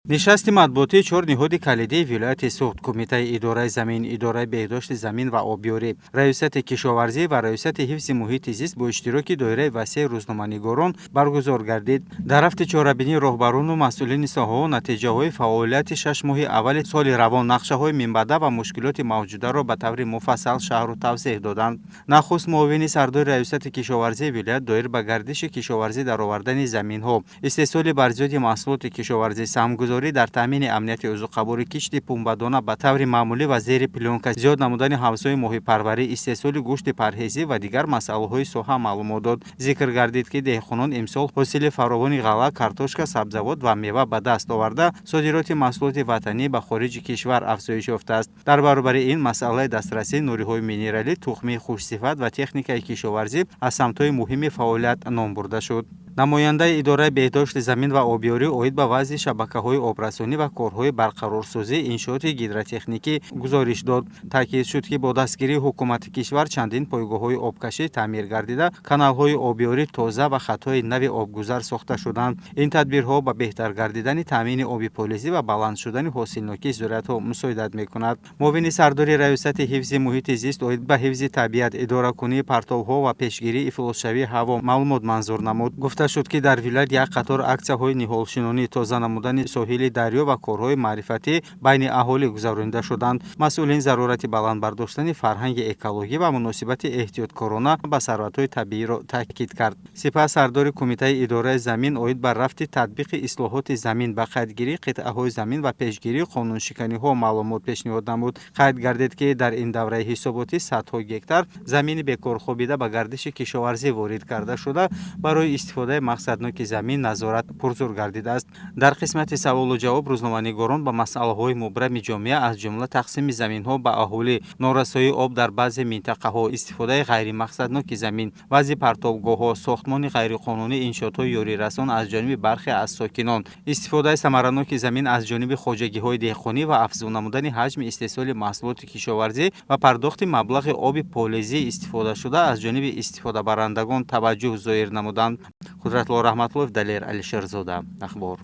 Нишасти матбуотии чор ниҳоди калидии вилояти Суғд: Кумитаи идораи замин, Идораи беҳдошти замин ва обёрӣ, Раёсати кишоварзӣ ва Раёсати ҳифзи муҳити зист бо иштироки доираи васеи рӯзноманигорон баргузор гардид. Дар рафти чорабинӣ роҳбарону масъулини соҳаҳо натиҷаҳои фаъолияти 6 моҳи аввали соли равон, нақшаҳои минбаъда ва мушкилоти мавҷударо ба таври муфассал шарҳу тавзеҳ доданд. Нахуст муовини сардори Раёсати кишоварзии вилоят доир ба гардиши кишоварзӣ, даровардани заминҳо, истеҳсоли барзиёди маҳсулоти кишоварзӣ, саҳмгузорӣ дар таъмини амнияти озуқаворӣ, кишти пунбадона ба таври маъмулӣ ва зери плёнка, зиёд намудани ҳавзҳои моҳипарварӣ, истеҳсоли гӯшти парҳезӣ ва дигар масъалаҳои соҳа маълумот дод. Зикр гардид, ки деҳқонон имсол ҳосили фаровони ғалла, картошка, сабзавот ва мева ба даст оварда, содироти маҳсулоти ватанӣ ба хориҷи кишвар афзоиш ёфтааст. Дар баробари ин, масъалаи дастрасии нуриҳои минералӣ, тухмии хушсифат ва техникаи кишоварзӣ аз самтҳои муҳими фаъолият ном бурда шуд. Намояндаи Идораи беҳдошти замин ва обёрӣ оид ба вазъи шабакаҳои обрасонӣ ва корҳои барқарорсозии иншооти гидротехникӣ гузориш дод. Таъкид шуд, ки бо дастгирии ҳукумати кишвар чандин пойгоҳҳои обкашӣ таъмир гардида, каналҳои обёрӣ тоза ва хатҳои нави обгузар сохта шуданд. Ин тадбирҳо ба беҳтар гардидани таъмини оби полезӣ ва баланд шудани ҳосилнокии зироатҳо мусоидат мекунад. Муовини сардори Раёсати ҳифзи муҳити зист оид ба ҳифзи табиат, идоракунии партовҳо ва пешгирии ифлосшавии ҳаво маълумот манзур намуд. Гуфта шуд, ки дар вилоят як қатор аксияҳои ниҳолшинонӣ, тоза намудани соҳили дарё ва корҳои маърифатӣ байни аҳолӣ гузаронида шуданд. Масъулин зарурати баланд бардоштани фарҳанги экологӣ ва муносибати эҳтиёткорона ба сарватҳои табииро таъкид кард. Сипас сардори Кумитаи идораи замин оид ба рафти татбиқи ислоҳоти замин, ба қайдгирии қитъаҳои замин ва пешгирии қонуншиканиҳо маълумот пешниҳод намуд. Қайд гардид, ки дар ин давраи ҳисоботӣ садҳо гектар замини бекорхобида ба гардиши кишоварзӣ ворид карда шуда, барои истифодаи мақсадноки замин назорат пурзур гардидааст. Дар қисмати саволу ҷавоб рӯзноманигорон ба масъалаҳои мубрами ҷомеа, аз ҷумла тақсими заминҳо ба аҳолӣ, норасоии об дар баъзе минтақаҳо, истифодаи ғайримақсадноки замин, вазъи партовгоҳҳо, сохтмони ғайриқонунии иншоотҳои ёрирасон аз ҷониби бархе аз сокинон, истифодаи самараноки замин аз ҷониби хоҷагиҳои деҳқонӣ ва афзун намудани ҳаҷми истеҳсоли маҳсулоти кишоварзӣ ва пардохти маблағи оби полезӣ истифодашуда аз ҷониби истифодабарандагон таваҷҷӯҳ зоҳир намуданд. Қудратулло Раҳматуллоев, Далер Алишерзода, Ахбор.